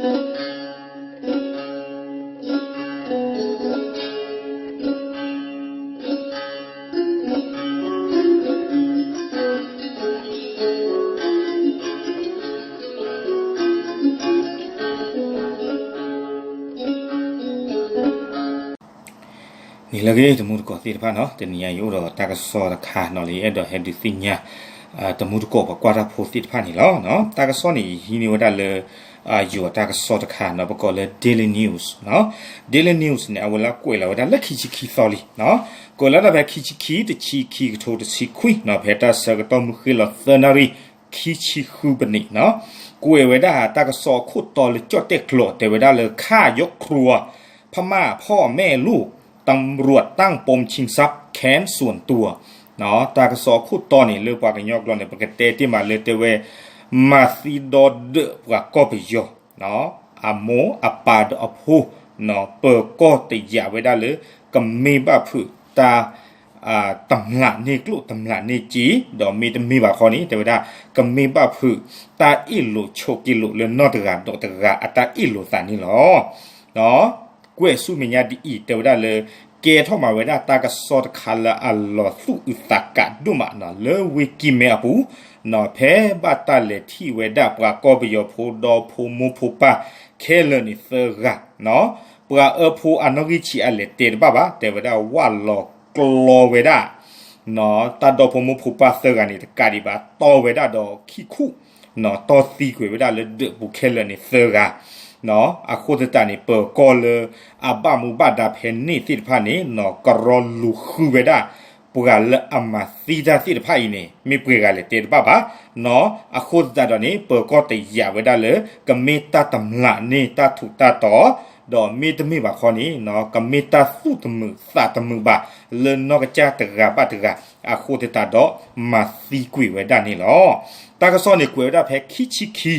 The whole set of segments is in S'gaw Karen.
နံၤလၢအဂ့ၤ တမူတကိးသ့ၣ်တဖၣ်နီၤ, တနံၤအံၤယအိၣ်ဒီးတၢ်ကစီၣ်တခါနီၤ လၢယအဲၣ်ဒိးဟဲဒုးသ့ၣ်ညါ တမူတကိးပှၤကွၢ်တၢ်ဖိသ့ၣ်တဖၣ်န့ၣ်လီၤ. တၢ်ကစီၣ်န့ၣ် ယဟံးန့ၢ်ဝဲဒၣ်လၢ ယိၤတၢ်ကစီၣ်တခါနီၤ ပကိးလၢ Daily News နီၤ. Daily News န့ၣ် အဝဲလၢကွဲးလီၤဝဲဒၣ်လၢခံဆံခံသီလံနီၤ, ကွဲးလီၤဒၣ်ဖဲခံဆံခံ တဆံခံ ကထိတဆံခွံနီၤ, ဖဲတၢ်ဆၢကတီၢ်မုၢ်ဃ့ၢ်လီၤသၢနၣ်ရံၣ် ခံဆံဃုပနံးနီၤ, ကွဲးဝဲဒၣ်တၢ်ကစီၣ်အခိၣ်တီလၢကၠီၣ်တဲၣ်ကျိာ် တဲဝဲဒၣ်လၢ ฆ่าครอบครัวพม่าพ่อแม่ลูก ตำรวจตั้งปมชิงทรัพย์แค้นส่วนตัว တၢ်ကစီၣ်အခိၣ်တီန့ၣ် လၢပှၤကညီကျိာ်န့ၣ် ပကတဲတ့ၢ်မးလၢတဲဝဲ မၤသံဒီဒၢးပှၤကီၢ်ပယီၤ အမိၢ်အပၢ်ဒီးအဖိ ပၢၤကီၢ်တယာ်ဝဲဒၣ်လၢ ကမ့ၢ်ဘၣ်ဖုးတၢ် တမျးန့ၢ်ကျိၣ်တမျးန့ၢ်စ့, ဒီးမ့တမ့ၢ်ဘၣ်ခီန့ၣ် တဲဝဲဒၣ် ကမ့ၢ်ဘၣ်ဖုးတၢ်အ့ၣ်လိာ်ဆိးက့လိာ်လၢနီၢ်တဂၤဒီးတဂၤအတၢ်အ့ၣ်လိာ်သးန့ၣ်လီၤ. ကွဲးဆူမဲာ်ညါဒ်အံၤ တဲဝဲဒၣ်လၢ ကဲထီၣ်မးဝဲဒၣ်တၢ်ကစီၣ်တခါလၢအလီၤသူၣ်အုးသးကးဒိၣ်မးနီၤ လၢဝ့ၢ်ကံၢ်မဲအပူၤနီၤ, ဖဲဘၣ်တၢ်လဲၤထံၣ်ဝဲဒၣ်ပှၤကီၢ်ပယီၤဖိဒီဖိမိၢ်ဖိပၢ်ခဲလၢာ်န့ၣ်သၢဂၤနီၤ, ပှၤအၢဖိအနီၣ်ဂံၢ်ဆံးအလဲၤတဲတဘၣ်ဘၣ်, တဲဝဲဒၣ်ဝၣ်လီၤကျီဝဲဒၣ် တၢ်ဒီဖိမိၢ်ဖိပၢ်သၢဂၤန့ၣ် တကးဒံးဘၣ် တီဝဲဒၣ်ဒီးခံခူၣ် တီသံကွံာ်ဝဲဒၣ်လၢဒၢးပူၤခဲလၢာ်န့ၣ်သၢဂၤ, အဃိသတးန့ၣ် ပၢၤကီၢ်လၢအဘၣ်မူဘၣ်ဒါဖဲန့ၣ်သ့ၣ်တဖၣ်န့ၣ်နီၤ ကရီလူၤဃုဝဲဒၣ် ပှၤလၢအမၤသံတၢ်သ့ၣ်တဖၣ်အံၤန့ၣ် မ့ၢ်ပှဲၤဂၤလဲၣ်တဲတဘၣ်ဘၣ်နီၤ, အဃိသတးဒီးန့ၣ် ပၢၤကီၢ်တယာ်ဝဲဒၣ်လၢ ကမ့ၢ်တၢ်တမျးန့ၢ်တၢ်ထူးတၢ်တီၤ ဒီးမ့တမ့ၢ်ဘၣ်ခီန့ၣ် ကမ့ၢ်တၢ်သူၣ်တမုာ်သးတမုာ်ဘၣ် လၢနီၢ်ကစၢ်တဂၤဘၣ်တဂၤ အဃိသတးဒီးမၤသံကွံာ်ဝဲဒၣ်န့ၣ်လီၤ. တၢ်ကစီၣ်န့ၣ်ကွဲးဝဲဒၣ်ဖဲခံဆံခံ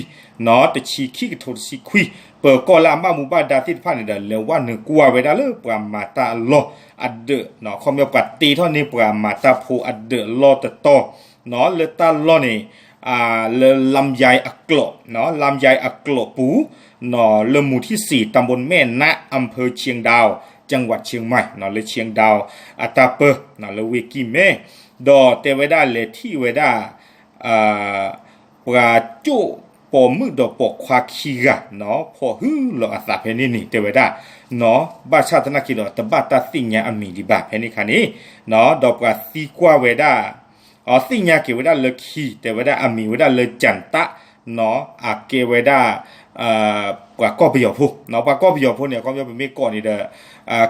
တဆံခံ ကထိတဆံခွံ, ပၢၤကီၢ်လၢအဘၣ်မူဘၣ်ဒါသ့ၣ်တဖၣ်န့ၣ်ဒီး လဲၤဝဲနုာ်ကွၢ်ဝဲဒၣ်လၢပှၤမၤတၢ်အလီၢ်အဒၢး, ခီပညီပှၤတ့ထီၣ်န့ၢ်ပှၤမၤတၢ်ဖိအဒၢးလီၢ်တတီၤ လၢတၢ်လီၢ်န့ၣ် လၢလါယါအကျိာ်, လါယါအကျိာ်ပူၤ လၢမူၤထံၣ်စံး ตำบลแม่นะ อำเภอเชียงดาว จังหวัดเชียงใหม่ လၢ เชียงดาว အတၢ်ပၢ လၢဝ့ၢ်ကံၢ်မဲ ဒီးတဲဝဲဒၣ်လဲၤထံၣ်ဝဲဒၣ် ပှၤကၠိၣ်ပိာ်မုၣ်ဒီးပိာ်ခွါခံဂၤနီၤ ဖီၣ်ဟုလီၤအသးဖဲန့ၣ်န့ၣ် တဲဝဲဒၣ်နီၤ ဘၣ်ဆၣ်သနာ်က့ဒီး တဘၣ်တၢ်သ့ၣ်ညါအမံၤဒံးဘၣ်ဖဲန့ၣ်ခါန့ၣ်နီၤ ဒီးပှၤသံကွၢ်ဝဲဒၣ် အသ့ၣ်ညါက့ၤဝဲဒၣ်လၢခံ တဲဝဲဒၣ်အမံၤဝဲဒၣ်လၢ ကၠၣ်တၣ်နီၤ အကဲဝဲဒၣ် ပှၤကီၢ်ပယီၤဖိနီၤ ပှၤကီၢ်ပယီၤဖိန့ၣ် အခီပညီပမ့ၢ်ကိးန့ၣ်ဒီး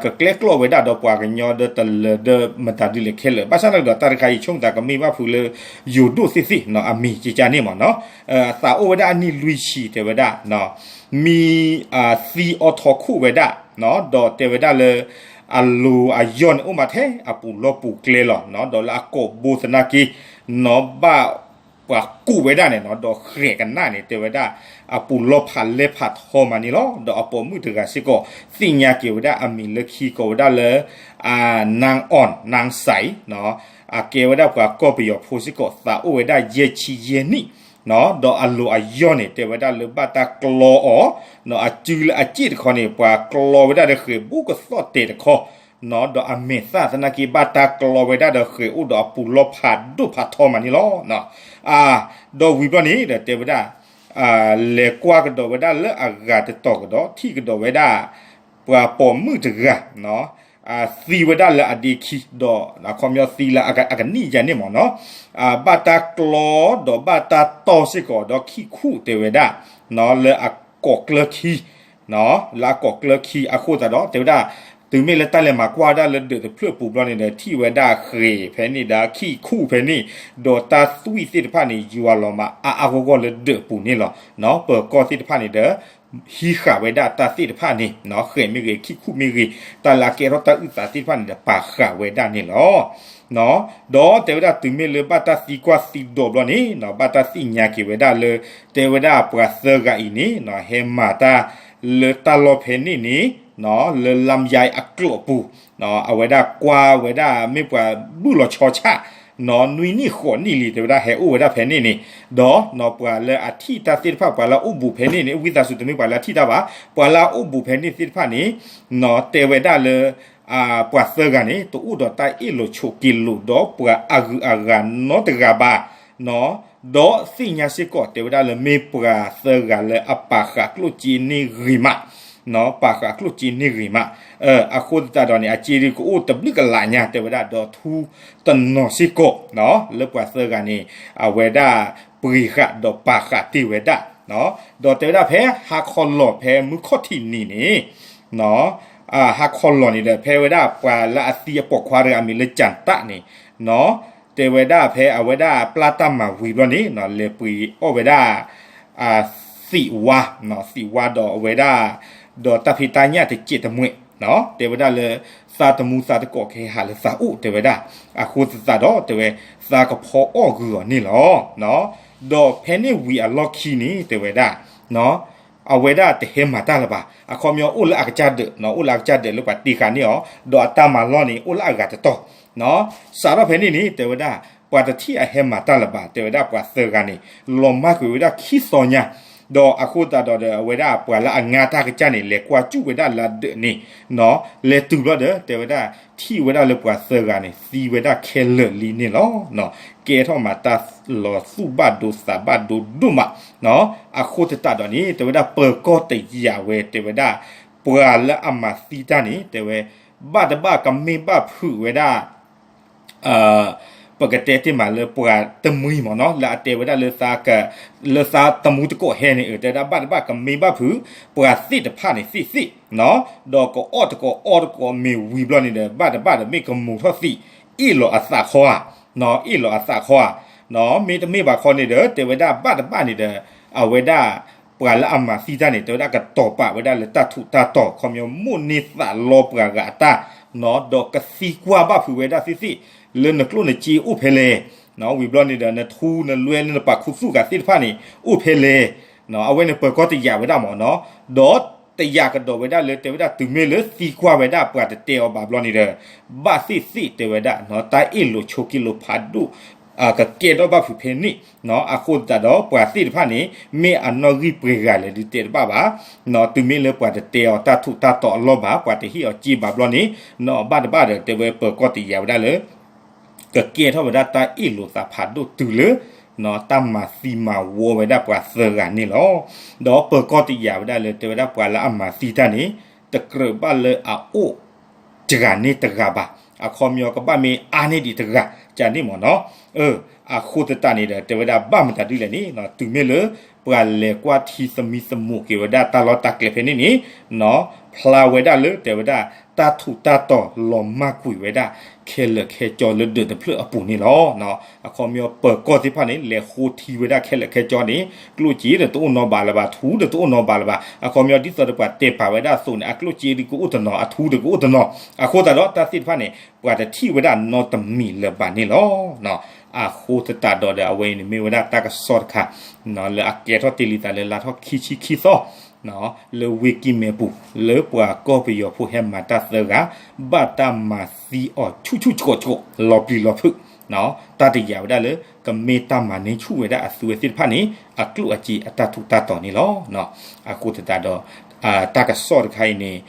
ကကျဲကျီၢ်ဝဲဒၣ်ဒီးပှၤကညီဒီးတလၢၤဒီးမတၤဒုလဲၣ်ခဲလၢာ် ဘၣ်ဆၣ်သနာ်က့ဒီး တၢ်တခါအံၤဆိကမိၣ်သးကမ့ၢ်ဘၣ်ဖုးလၢ ယိၤဒိၣ်သ့ၣ်သ့ၣ်နီၤ အမံၤကကါန့ၣ်မ့ၢ်နီၤ အသးအိၣ်ဝဲဒၣ်အနံၣ်လွံၢ်ဆံ တဲဝဲဒၣ် မံသံအီထီခိၣ်ဝဲဒၣ်နီၤ ဒီးတဲဝဲဒၣ်လၢ အလိၤအယီၢ်န့ၣ် အိၣ်မးထဲအပူၤလီၢ်ပူၤကျဲလီၤနီၤ ဒီးလၢအကိာ်ဘိသနာ်က့နီၤ ဘၣ်ပှၤကူးဝဲဒၣ်န့ၣ်နီၤ ဒီးဃဲၤကနၣ်န့ၣ် တဲဝဲဒၣ် အပူၤလီၢ်ဖးလဲၢ်ဖးထီမးန့ၣ်လီၤ. ဒီးအပိာ်မုၣ်တဂၤစ့ၢ်ကီး သ့ၣ်ညါက့ၤဝဲဒၣ်အမံၤလၢခံ ကိးဝဲဒၣ်လၢ နၢင်းအီၣ် နၢင်းစဲးနီၤ အကဲဝဲဒၣ်ပှၤကီၢ်ပယီၤဖိစ့ၢ်ကီး သးအိၣ်ဝဲဒၣ်ယဲၢ်ဆံယဲၢ်နံၣ်နီၤ ဒီးအလိၤအယီၢ်န့ၣ် တဲဝဲဒၣ်လၢဘၣ်တၢ်ကျီအီၤနီၤ အစုလၢအစ့ၣ်တခီန့ၣ် ပှၤကျီဝဲဒၣ်ဒီးဃဲၤဘူးကသီၣ်တဲာ်တခီ ဒီးအမဲာ်သၣ်သနာ်က့ ဘၣ်တၢ်ကျီဝဲဒၣ်ဒီးဃဲၤအိၣ်ဒီးအပူၤလီၢ်ဖးဒိၣ်ဖးထီမးန့ၣ်လီၤ. ဒီးဝံၤဘျီန့ၣ်ဒီးတဲဝဲဒၣ် လဲၤကွၢ်ကဒီးဝဲဒၣ်လၢအဂၤတတီၤကဒီး ထံၣ်ကဒီးဝဲဒၣ် ပှၤပိာ်မုၣ်တဂၤ သံဝဲဒၣ်လၢအဒ့ခံ ဒီးအခီပညီသံလၢအကနံၣ်ယါန့ၣ်မ့ၢ်နီၤ ဘၣ်တၢ်ကျီဒီးဘၣ်တၢ်တီၢ်စ့ၢ်ကီးဒီးခံခူၣ်တဲဝဲဒၣ် လၢအကိာ်ကျၢခံ လၢအကိာ်ကျၢခံအဃိသတးဒီး တဲဝဲဒၣ် တုၤမ့ၢ်လၢတၢ်လဲၤမၤကွၢ်ဝဲဒၣ်လၢဒၢးတဖျၢၣ်ပူၤဘျီန့ၣ်ဒီး ထံၣ်ဝဲဒၣ်ဃဲၤဖဲန့ၣ်ဒီးခံခူၣ်ဖဲန့ၣ် ဒီးတၢ်သွံၣ်သ့ၣ်တဖၣ်န့ၣ် ယွၤလီၤမးအါအါဂီၢ်ဂီၢ်လၢဒၢးပူၤန့ၣ်လီၤ. ပၢၤကီၢ်သ့ၣ်တဖၣ်န့ၣ်ဒီး ဟံးဃာ်ဝဲဒၣ်တၢ်သ့ၣ်တဖၣ်န့ၣ် ဃဲၤမ့ၢ်ဂ့ၤ ခံခူၣ်မ့ၢ်ဂ့ၤ တၢ်လၢအကဲထီၣ်တၢ်အုၣ်သးသ့ၣ်တဖၣ်န့ၣ်ဒီး ပာ်ဃာ်ဝဲဒၣ်န့ၣ်လီၤ. ဒီးတဲဝဲဒၣ်တုၤမ့ၢ်လၢဘၣ်တၢ်သံကွၢ်သံဒိးဘျီန့ၣ် ဘၣ်တၢ်သ့ၣ်ညါက့ၤဝဲဒၣ်လၢ တဲဝဲဒၣ်ပှၤသၢဂၤအံၤန့ၣ် ဟဲမၤတၢ်လၢတၢ်လီၢ်ဖဲန့ၣ်န့ၣ် လၢလါယါအကျိာ်အပူၤ အဝဲဒၣ်ကွၢ်ဝဲဒၣ်မ့ၢ်ပှၤဘုၣ်လီၤဆီဆၣ် နီၢ်နွံနံၣ်ဃိးနံၣ်လံ တဲဝဲဒၣ် ဟဲအိၣ်ဝဲဒၣ်ဖဲန့ၣ်န့ၣ်, ဒီးနီၢ်ပှၤလၢအထံၣ်တၢ်သ့ၣ်တဖၣ် ပှၤလၢအအိၣ်ဘူးဖဲန့ၣ်န့ၣ် ဝံသးစူၤတမ့ၢ်ပှၤလၢအထံၣ်တၢ်ဘၣ်, ပှၤလၢအအိၣ်ဘူးဖဲန့ၣ်သ့ၣ်တဖၣ်န့ၣ် နီၢ်တဲဝဲဒၣ်လၢ ပှၤသၢဂၤန့ၣ် တအိၣ်ဒီးတၢ်အ့ၣ်လိာ်ဆိးက့လိာ်ဒီးပှၤအဂုၤအဂၤနီတဂၤဘၣ်, ဒီးသ့ၣ်ညါစ့ၢ်ကီး တဲဝဲဒၣ်လၢမ့ၢ်ပှၤသၢဂၤလၢအပာ်ဃာ်ကျိၣ်စ့န့ၢ်ဂ့ၤမး, ပာ်ဃာ်ကျိၣ်စ့န့ၢ်ဂ့ၤမး, အဃိသတးဒီးန့ၣ် အစ့ဒုးကအိၣ်တဘျုးကလးညါ တဲဝဲဒၣ် ဒီးထူတနီၤစ့ၢ်ကီး လၢပှၤသၢဂၤန့ၣ် အဝဲဒၣ်ပှ့ၤဃာ်ဒီးပာ်ဃာ်တ့ၢ်ဝဲဒၣ်, ဒီးတဲဝဲဒၣ်ဖဲဟါခီလီၤဖဲမုၢ်ခီၣ်ထံးနံၤန့ၣ် ဟါခီလီၤန့ၣ်ဒီး ဖဲဝဲဒၣ်ပှၤလၢအသံအပိာ်ခွါတဂၤအမံၤလၢကၠၣ်တၣ်န့ၣ် တဲဝဲဒၣ်ဖဲအဝဲဒၣ်ပျၢ်တၢ်မၤဝံၤဘျီန့ၣ် လဲၤပှ့ၤအီၣ်ဝဲဒၣ် သံးဝါ, သံးဝါဒီးအဝဲဒၣ် ဒီးတၢ်ဖံးတၢ်ညၣ်တစဲးတမှဲး, တဲဝဲဒၣ်လၢ သးတမူသးတကိးကဟဲဟးလၢသးအိၣ် တဲဝဲဒၣ်, အဃိသတးဒီးတဲဝဲ သးကဖီအီၣ်ဂုာ်အီၤန့ၣ်လီၤ. ဒီးဖဲန့ၣ်ဝံၤအလီၢ်ခံန့ၣ် တဲဝဲဒၣ် အဝဲဒၣ်တဟဲမၤတၢ်လၢၤဘၣ်, အခီပညီအိၣ်လၢအကစၢ်ဒၢး, အိၣ်လၢအကစၢ်ဒၢးလၢပှၤတ့ဃာ်န့ၢ်အီၤ, ဒီးအတၢ်မၤလီၢ်န့ၣ် အိၣ်လၢအဂၤတတီၤ, စးထီၣ်ဖဲန့ၣ်န့ၣ် တဲဝဲဒၣ် ပှၤတထံၣ်အဟဲမၤတၢ်လၢၤဘၣ်, တဲဝဲဒၣ်ပှၤသၢဂၤန့ၣ် လီၤမၢ်ကွံာ်ဝဲဒၣ်ခံသီညါ, ဒီးအဃိသတးဒီးဒီး အဝဲဒၣ်ပှၤလၢအငါတၢ်ကစၢ်န့ၣ် လဲၤကွၢ်စူၣ်ဝဲဒၣ်လၢအဒၢးန့ၣ် လဲၤတုၤဘျီဒီး တဲဝဲဒၣ် ထံၣ်ဝဲဒၣ်လၢပှၤသၢဂၤန့ၣ် သံဝဲဒၣ်ခဲလၢာ်လံန့ၣ်လီၤ. ကဲထီၣ်မၤတၢ်လီၤသူၣ်ဘၣ်ဒိသးဘၣ်ဒိဒိၣ်မး, အဃိသတးဒီးန့ၣ် တဲဝဲဒၣ်ပၢၤကီၢ်တယာ်ဝဲ တဲဝဲဒၣ် ပှၤလၢအမၤသံတၢ်န့ၣ် တဲဝဲ ဘၣ်တဘၣ်ကမ့ၢ်ဘၣ်ဖုးဝဲဒၣ် ပကတဲတ့ၢ်မးလၢပှၤတမှံၤမ့ၢ်နီၤ လၢအတဲဝဲဒၣ်လၢ လၢသးသမူတကိးဟဲန့ၣ် တဲဝဲဒၣ်ဘၣ်တဘၣ်ကမ့ၢ်ဘၣ်ဖုး ပှၤသ့ၣ်တဖၣ်န့ၣ်သ့ၣ်သ့ၣ်, ဒီးကအီၣ်တကိးအီတကိးမ့ၢ်ဝံၤဘျီန့ၣ်ဒီး ဘၣ်တဘၣ်ဒီးမ့ၢ်ကမူၤထီၣ်သံး အ့ၣ်လိာ်အသးခီဧါ, အ့ၣ်လိာ်အသးခီဧါ, မ့တမ့ၢ်ဘၣ်ခီန့ၣ်ဒီး တဲဝဲဒၣ်ဘၣ်တဘၣ်န့ၣ်ဒီး အဝဲဒၣ် ပှၤလၢအမၤသံတၢ်န့ၣ် တဲဝဲဒၣ်ကတီၤပာ်ဝဲဒၣ်လၢတၢ်ထူးတၢ်တီၤ ခီပညီမိၣ်န့ၢ်သးလီပှၤဂၤအတၢ်, ဒီးကသံကွၢ်ဘၣ်ဖုးဝဲဒၣ်သ့ၣ်သ့ၣ် လၢနကျိၣ်နစ့အိၣ်ဖဲလဲၣ်, ဝံၤဘျီန့ၣ်ဒီး နထူနလွဲလၢနပာ်ခူသူၣ်ဂၤသ့ၣ်တဖၣ်န့ၣ် အိၣ်ဖဲလဲၣ်, အဝဲန့ၣ်ပၢၤကီၢ်တယာ်ဝဲဒၣ်မ့ၢ်နီၤ, ဒီးတယာ်ကဒီးဝဲဒၣ်လၢ တဲဝဲဒၣ်တုၤမ့ၢ်လၢသံကွၢ်ဝဲဒၣ်ပှၤတတဲအီၤဘၣ်ဘျီန့ၣ်ဒီး ဘၣ်သ့ၣ်သ့ၣ်တဲဝဲဒၣ် တၢ်အ့ၣ်လိာ်ဆိးက့လိာ်ဖးဒိၣ် ကကဲထီၣ်ဘၣ်ဖုးဖဲန့ၣ်, အဃိသတးဒီးပှၤသ့ၣ်တဖၣ်န့ၣ် မ့ၢ်အနီၣ်ဂံၢ်ပှဲၤဂၤလဲၣ်ဒုးတဲတဘၣ်ဘၣ်, တုၤမ့ၢ်လၢပှၤတတဲအီၤတၢ်ထူးတၢ်တီၤအလီၢ်ဘၣ် ပှၤတဟ့ၣ်အီၤစ့ဘၣ်ဘျီန့ၣ်, ဘၣ်တဘၣ်ဒီးတဲဝဲပၢၤကီၢ်တယာ်ဝဲဒၣ်လၢ ကကဲထီၣ်ဝဲဒၣ်တၢ်အ့ၣ်လိာ်သးဖးဒိၣ်တုၤလၢ တၢ်မၤသံမၤဝီဝဲဒၣ်ပှၤသၢဂၤန့ၣ်လီၤ. ဒီးပၢၤကီၢ်တယာ်ဝဲဒၣ်လၢ တဲဝဲဒၣ်ပှၤလၢအမၤသံတၢ်န့ၣ် တကြၢးဘၣ်လၢအအိၣ်တဂၤန့ၣ်တဂၤဘၣ်, အခီပညီကဘၣ်မ့ၢ်အါန့ၢ်ဒံးတဂၤကန့ၣ်မ့ၢ်နီၤ, အဃိသတးန့ၣ်ဒီး တဲဝဲဒၣ်ဘၣ်မတၤဒ်လဲၣ်န့ၣ် တုၤမ့ၢ်လၢ ပှၤလဲၤကွၢ်ထံသမံသမိးက့ၤဝဲဒၣ်တၢ်လီၢ်တၢ်ကျဲဖဲန့ၣ်န့ၣ် ဖျါဝဲဒၣ်လၢ တဲဝဲဒၣ် တၢ်ထူးတၢ်တီၤလီၤမၢ်ကွံာ်ဝဲဒၣ် ခဲလၢာ်ခဲကၠီလၢဒၢးတဖျၢၣ်အပူၤန့ၣ်လီၤ. အခီပညီပၢၤကီၢ်သ့ၣ်တဖၣ်န့ၣ် လဲၤဃိထံဝဲဒၣ်ခဲလၢာ်ခဲကၠီန့ၣ် ကျိၣ်စ့ဒီးတအိၣ်နီဘၣ်လၢၤဘၣ်, ထူဒီးတအိၣ်နီဘၣ်လၢၤဘၣ်, အခီပညီဒ်သိးဒီးပှၤတဲပာ်ဝဲဒၣ်အသိးန့ၣ် အကျိၣ်စ့ဒီးကအိၣ်တနီၤ အထူဒီးကအိၣ်တနီၤ, အဃိသတးဒီးတၢ်သ့ၣ်တဖၣ်န့ၣ် ပှၤတထံၣ်ဝဲဒၣ်နီတမံၤလၢၤဘၣ်န့ၣ်လီၤ. အဃိသတးဒီးဒီး အဝဲအံၤန့ၣ်မ့ၢ်ဝဲဒၣ်တၢ်ကစီၣ်တခါ လၢအကဲထီၣ်တ့ၢ်လံသးလၢလါထီၣ်ခံဆံခံသီ လၢဝ့ၢ်ကံၢ်မဲၣ်ပူၤ လၢပှၤကီၢ်ပယီၤဖိဟဲမၤတၢ်သၢဂၤ ဘၣ်တၢ်မၤသံအီၤဆူၣ်ဆူၣ်ဆှိးဆှိး လီၤပျံၤလီၤဖုး, တၢ်တယာ်ဝဲဒၣ်လၢ ကမ့ၢ်တၢ်မၤန့ၢ်ဆူၣ်ဝဲဒၣ်အသုဝဲသ့ၣ်တဖၣ်န့ၣ် အကျိၣ်အစ့အတၢ်ထူးတၢ်တီၤန့ၣ်လီၤ. အဃိသတးဒီး တၢ်ကစီၣ်တခါအံၤန့ၣ်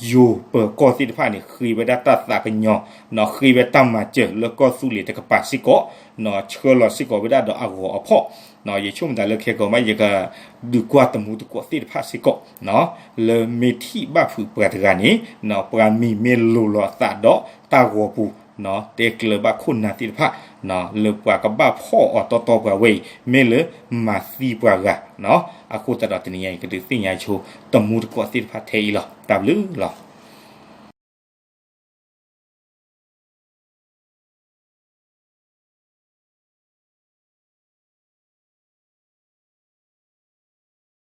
ယိၤပၢၤကီၢ်သ့ၣ်တဖၣ်န့ၣ် ဃ့ဝဲဒၣ်တၢ်သးကညီၤ, ဃ့ဝဲတၢ်မၤစၢၤလၢကီၢ်သူလ့ၤတကပၤစ့ၢ်ကီး, ဆှၢလီၤစ့ၢ်ကီးဝဲဒၣ်ဒီးအဂီၤအဖီၣ်, ယဆိကမိၣ်သးလၢခဲကိာ်မး ယကဒုးကွၢ်တမူတကိးသ့ၣ်တဖၣ်စ့ၢ်ကီး လၢမ့ၢ်ထံၣ်ဘၣ်ဖုးပှၤတဂၤန့ၣ် ပှၤမံၤမ့ၢ်လိၤလီၤအသးဒီးတၢ်ဂီၤပူၤ တဲကျၢၤဘၣ်ခိၣ်နၢ်သ့ၣ်တဖၣ် လၢပှၤကဘၣ်ဖီၣ်အီၤတီတီပှၤဝဲအံၤ မ့ၢ်လၢမၤသံပှၤဂၤ, အဃိသတးဒီးတနံၤအံၤ ကဒုးသ့ၣ်ညါဆိ တမူတကိးသ့ၣ်တဖၣ်ထဲအံၤလီၤ. တၢ်ဘျုးလီၤ.